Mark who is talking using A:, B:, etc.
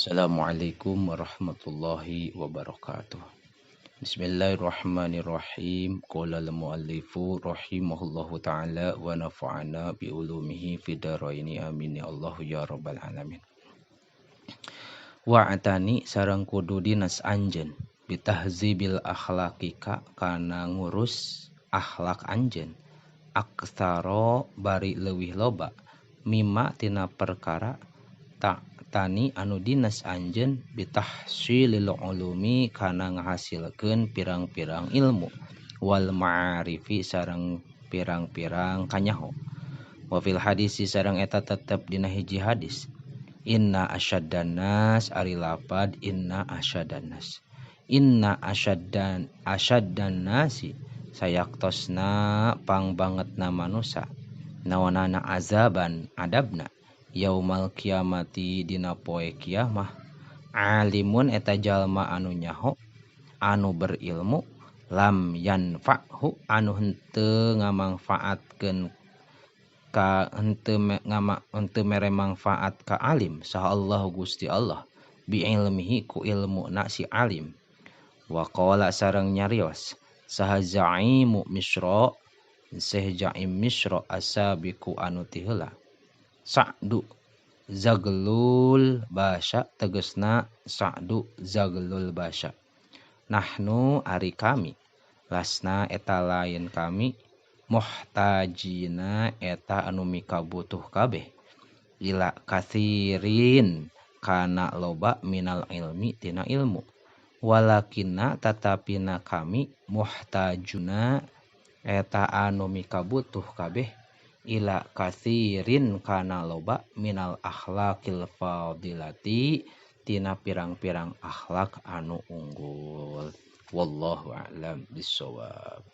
A: Assalamualaikum warahmatullahi wabarakatuh. Bismillahirrahmanirrahim. Qala al-muallifu rahimahullahu taala wa nafa'ana bi ulumihi fid dharaini, amin ya Allah ya rabbal alamin. Wa'tani sareng kudu dinas anjeun bitahzibil akhlaqika kana ngurus akhlak anjeun aktsara bari leuwih loba mimma tina perkara tak tani anu dinas anjeun bitahsilil ulumi kana ngahasilkeun pirang-pirang ilmu wal ma'arifi sareng pirang-pirang kanyaho. Wa fil hadisi sareng eta tetep dina hiji hadis, inna asyaddan nas, ari lapad inna asyaddan nas, inna asyaddan asyaddan nasi sayaktosna pangbangetna manusa naonana azaban adabna yaumal kiamati dina poe kiamah, alimun eta jalma anu nyaho anu berilmu lam yanfa'hu anu henteu ngamangfaatkeun ka henteu ngama henteu mere mangfaat ka alim saha Allah Gusti Allah bi ilmihi ku ilmuna si alim. Wa qala sareng nyarios saha zaimu misra seh jaim misra asabiku anu ti heula Sa'du Zaglul Basya, tegesna Sa'du Zaglul Basya, nahnu ari kami lasna eta lain kami muhtajina eta anu mikabutuh kabeh ila katsirin kana loba minal ilmi tina ilmu, walakinna tatapina kami muhtajuna eta anu mikabutuh kabeh ila katsirin kana loba minal akhlaqil fadilati tina pirang-pirang akhlak anu unggul. Wallahu a'lam bissawab.